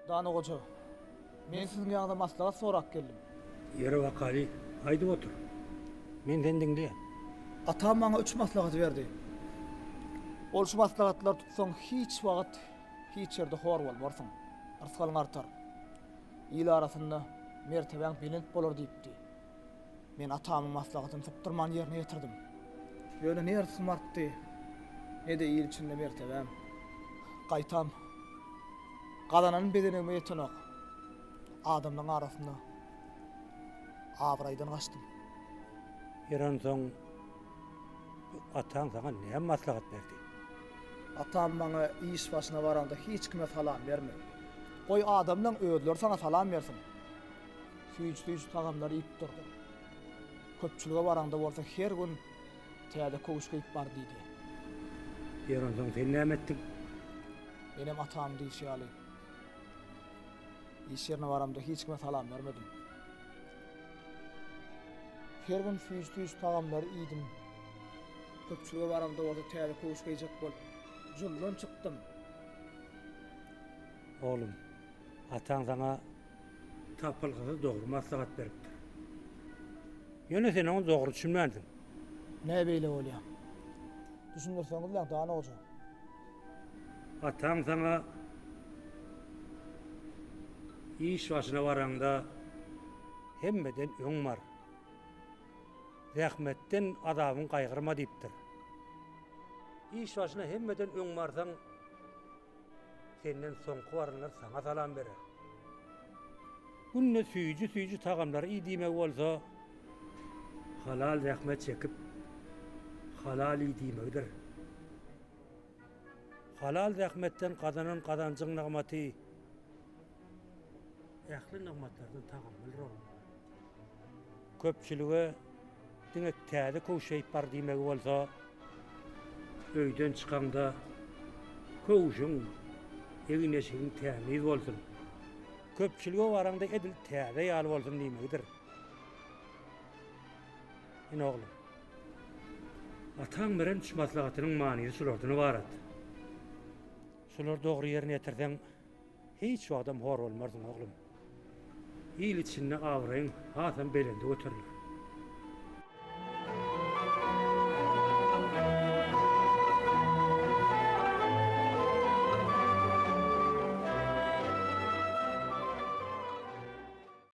Dana goja, men siziň ýanyňyza maslahat sorap geldim. Ýeri wakaly, aýdyp otur. Men seni diňleýän. Atam maňa üç maslahaty berdi. Ol şu maslahatlary tutsaň hiç wagt hiç ýerde hor bolmarsyň. Rysgalyň artar. Il arasynda mertebäň belent bolar diýipdi. Men atamyň maslahatyny sypdyrman ýerine ýetirdim. Ýöne ne rysgym artdy, ne-de il içinde mertebäm. Gaýtam, gazananym bezenegime ýetenok. Adamlaryň arasynda abraýdan gaçdym. Ýeri onsoň bu ataň saňa näme maslahat berdi? Atam maňa iş başyna baraňda hiç kime salam berme. Goý adamlaň özleri saňa salam bersin. Süýji-süýji tagamlar iýip dur. Köpçülige baraňda bolsa her gün täze köwüş geýip bar diýdi. Ýeri onsoň sen näme etdiň? Menem atamyň diýşi ýaly, iş ýerine baramda hiç kime salam bermedim. Her gün süýji-süýji tagamlary iýdim. Köpçülige baramda bolsa täze köwüş geýjek bolup, juldan çykdym. Oglum, ataň saňa tapylgysyz dogry maslahat beripdir. Ýöne sen oňa dogry düşünmänsiň. Näme beýle bolýar? Düşündirseňizläň, dana goja. Ataň saňa iş başyna baraňda hemmeden öň bar. Zähmetden azabyň gaýgyrma diýipdir. Iş başyna hemmeden öň barsaň, Senden soňky baranlar saňa salam berer. Günde süýji-süýji tagamlary iý diýmegi bolsa, halal zähmet çekip, halal iý diýmegidir. Halal zähmetden gazanan gazanjyň nygmaty ähli nygmatlardan tagamlydyr oglum. Köpçülige diňe täze köwüş geýip bar diýmegi bolsa, öýden çykaňda köwşüň, egin-eşigiň tämiz bolsun. Köpçülige baraňda edil täze ýaly bolsun diýmegidir. Ine oglum, ataň beren üç maslahatynyň manysy şulardan ybarat. Şulary dogry ýerine ýetirseň, Hiç wagtam hor bolmarsyň, oglum. Il içinde abraýyň hasam belende göteriler.